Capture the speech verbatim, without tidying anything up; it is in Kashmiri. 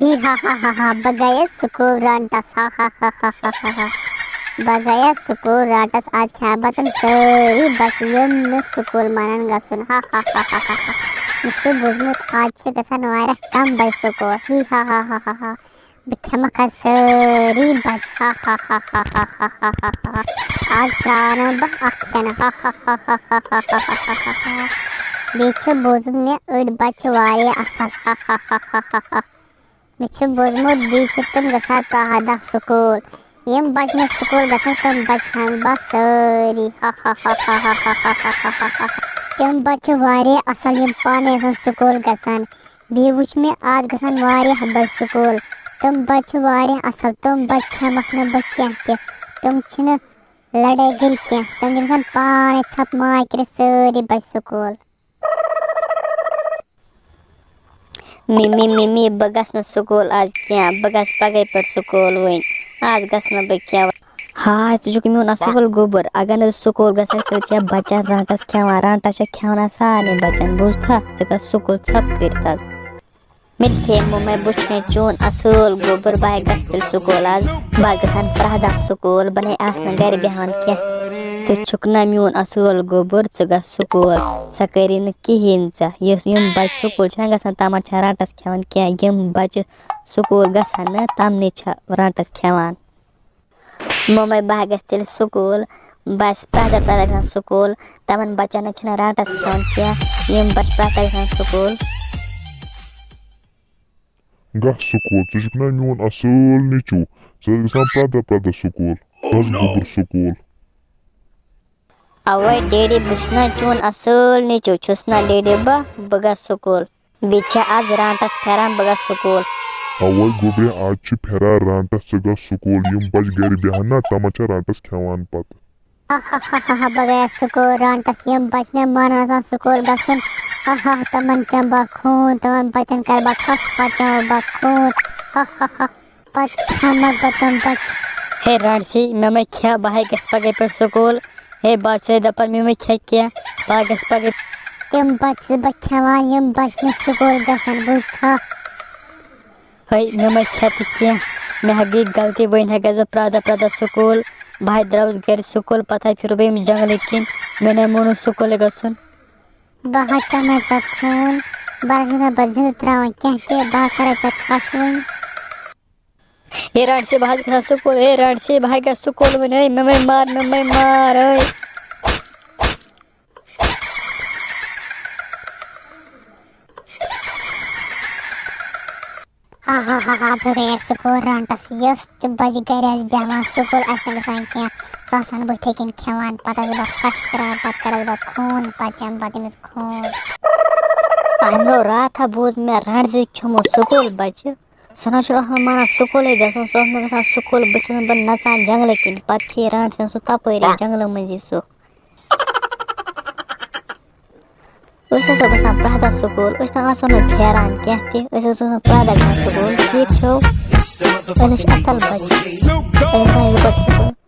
ہی ہا ہا ہا ہا، بہٕ گٔیَس سکوٗل رانٛٹَس، ہا ہا ہا ہا ہا ہا ہا۔ بہٕ گٔیَس سکوٗل رانٛٹَس، آز کھیٚمہٕ بہٕ تِم سٲری بَچہٕ، یِم نہٕ سکوٗل مَنان گژھُن، ہا ہا ہا ہا ہا ہا۔ مےٚ چھُ بوٗزمُت، آز چھِ گژھان واریاہ کَم بَچہٕ سکوٗل، ہی ہا ہا ہا ہا ہا۔ بہٕ کھیٚمَکھ آز سٲری بَچہٕ، ہا ہا ہا ہا ہا ہا۔ آز ترٛاونہٕ بہٕ اَکھ تہِ نہٕ، ہا ہا ہا ہا ہا۔ بیٚیہِ چھُ بوٗزمُت مےٚ، أڑۍ بَچہٕ چھِ واریاہ اَصٕل، ہا ہا ہا ہا ہا۔ مےٚ چھُ بوٗزمُت، بیٚیہِ چھِ تِم گژھان پرٛٮ۪تھ دۄہ سکوٗل۔ یِم بَچہٕ نہٕ سکوٗل گژھان، تِم بَچہٕ ہٮ۪مہٕ بہٕ سٲری۔ ہا ہا ہا ہا۔ تِم بَچہٕ چھِ واریاہ اَصٕل، یِم پانَے آسان سکوٗل گژھان۔ بیٚیہِ وٕچھ مےٚ، آز گژھان واریاہ بَچہٕ سکوٗل۔ تِم بَچہٕ چھِ واریاہ اَصٕل، تِم بَچہٕ کھٮ۪مَکھ نہٕ بہٕ کینٛہہ تہِ۔ تِم چھِنہٕ لڑٲے گٔرۍ کینٛہہ، تِم چھِ گژھان پانَے ژھۄپہٕ ماے کٔرِتھ سٲری بَچہٕ سکوٗل۔ مِمی، مِمی، بہٕ گژھٕ نہٕ سکوٗل آز کینٛہہ، بہٕ گژھٕ پگہٕے پٮ۪ٹھ سکوٗل وۄنۍ، آز گژھٕ نہٕ بہٕ کینٛہہ۔ ہاے، ژٕ چھُکھ میون اصل گوٚبُر، اگر نہٕ ژٕ سکوٗل گژھکھ، تیٚلہِ چھِ بچن رانٛٹس کھٮ۪وان، رانٛٹس چھِ کھٮ۪وان سارنٕے بچن، بوٗزتھا؟ ژٕ گژھ سکوٗل ژھۄپہٕ کٔرِتھ آز۔ مےٚ کھے مُمے، بہٕ چھُس چون اصل گوٚبُر، بہٕ گژھٕ تیٚلہِ سکوٗل آز، بہٕ گژھن پرٛٮ۪تھ دۄہ سکوٗل، بہٕ نے آسہٕ نہٕ گرِ بیٚہوان کینٛہہ۔ ژٕ چھُکھ نہ میون اصل گوٚبُر، ژٕ گژھ سکوٗل۔ سۄ کٔری نہٕ کِہیٖنۍ ژےٚ۔ یُس یِم بَچہٕ سکوٗل چھِنہ گژھان، تِمَن چھِنہٕ رانٛٹَس کھٮ۪وان کینٛہہ۔ یِم بَچہٕ سکوٗل گژھان نہٕ، تِمنٕے چھِ رانٛٹَس کھٮ۪وان۔ مُمے، بہٕ ہا گژھٕ تیٚلہِ سکوٗل۔ بہٕ آسہٕ پرٛٮ۪تھ دۄہ، پرٛٮ۪تھ دۄہ گژھان سکوٗل۔ تِمَن بَچَن نہ چھِنہٕ رانٛٹَس کھٮ۪وان کینٛہہ۔ یِم بَچہٕ پرٛٮ۪تھ دۄہ گژھان سکوٗل۔ گژھ سکوٗل، ژٕ چھُکھ نہ میون اصل نیٚچو، ژٕ ٲسۍ گژھان پرٛٮ۪تھ دۄہ، پرٛٮ۪تھ دۄہ سکوٗل۔ گژھ گوٚبُر سکوٗل۔ اوے ڈیڈی، بہٕ چھُس نہ چون اصل نیٚچو، چھُس نہ ڈیڈی بہٕ، بہٕ گژھٕ سکوٗل۔ بیٚیہِ چھِ آز رانٛٹس پھیران، بہٕ گژھٕ سکوٗل۔ اوے گوٚبرے، آز چھِ پھیران رانٛٹس، ژٕ گژھ سکوٗل۔ یِم بچہٕ گرِ بیٚہن نہ، تِمن چھِ رانٛٹس کھٮ۪وان پتہٕ۔ ہا ہا ہا ہا ہا، بہٕ گٔیَس سکوٗل رانٛٹس، یِم بچہٕ نہٕ مانان آسان سکوٗل گژھُن۔ ہا ہا، تِمن چٮ۪مہٕ بہٕ خوٗن، تِمن بچن کرٕ بہٕ کھَش، پتہٕ چٮ۪مہٕ بہٕ خوٗن۔ ہا ہا ہا۔ پتہٕ کھٮ۪مَکھ بہٕ تِم بَچہٕ۔ ہے رانٛٹسی، مےٚ مَے کھےٚ، بہٕ ہَے گژھٕ پَگہٕے پٮ۪ٹھ سکوٗل۔ ہے، بہٕ ہَے چھُسَے دَپان، مےٚ مَے کھےٚ کینٛہہ، بہٕ ہَے گژھٕ پَگہٕے۔ تِم بَچہٕ چھُس بہٕ کھٮ۪وان، یِم بَچہٕ نہٕ سکوٗل گژھن، بوٗزتھا؟ ہے، مےٚ مَے کھےٚ تہٕ کینٛہہ، مےٚ ہا گٔے غلطی، وۄنۍ ہا گژھٕ بہٕ پرٛٮ۪تھ دۄہ، پرٛٮ۪تھ دۄہ سکوٗل۔ بہٕ ہَے درٛاوُس گَرِ سکوٗل، پَتہٕ ہَے پھِرُس بہٕ ییٚمِس جنٛگلہٕ کِنۍ، مےٚ نَے مونُن سکوٗلٕے گژھُن۔ بہٕ ہا چَمے ژےٚ خوٗن، بہٕ ہا چھَس نہٕ پَتہٕ زِندٕ ترٛاوان کینٛہہ تہِ، بہٕ ہا کَرے ژےٚ خۄش وۄنۍ۔ ہے رانٛٹسی، بہٕ حظ گژھان سکوٗل۔ ہے رانٛٹسی، بہٕ حظ گژھٕ سکوٗل وۄنۍ۔ ہے، مےٚ مَے مار، مےٚ مَے مار، ہے۔ ہا ہا ہا ہا، بہٕ گٔیَس سکوٗل رانٛٹَس۔ یۄس تہِ بَچہٕ گَرِ آسہِ بیٚہوان، سکوٗل آسہِ نہٕ گژھان کینٛہہ، سۄ آسَن بٕتھِ کِنۍ کھٮ۪وان۔ پَتہٕ آسہٕ بہٕ خۄش کَران، پَتہٕ کَڑَس بہٕ خوٗن، پَتہٕ چَمہٕ بہٕ تٔمِس خوٗن۔ اَمہِ برٛونٛہہ راتھا بوٗز مےٚ رانٛٹسہِ کھیوٚمُت سکوٗل بَچہٕ۔ سُہ نہ چھُنہٕ اوسمُت مانان سکوٗلٕے گژھُن، سُہ اوس نہٕ گژھان سکوٗل، بہٕ چھُس نہٕ بہٕ نَژان جنٛگلہٕ کِنۍ، پَتہٕ کھے رانٛٹسَن سُہ تَپٲری جنٛگلہٕ مٔنٛزی سُہ۔ أسۍ ہسا گژھان پرٛٮ۪تھ دۄہ سکوٗل، أسۍ نہ آسو نہٕ پھیران کینٛہہ تہِ، أسۍ ہسا گژھان پرٛٮ۪تھ دۄہ گژھان سکوٗل، ٹھیٖک چھو؟ أسۍ ہسا چھِ اَصٕل بَچہٕ، أسۍ ہسا چھِ یِکوَٹہٕ سکوٗل۔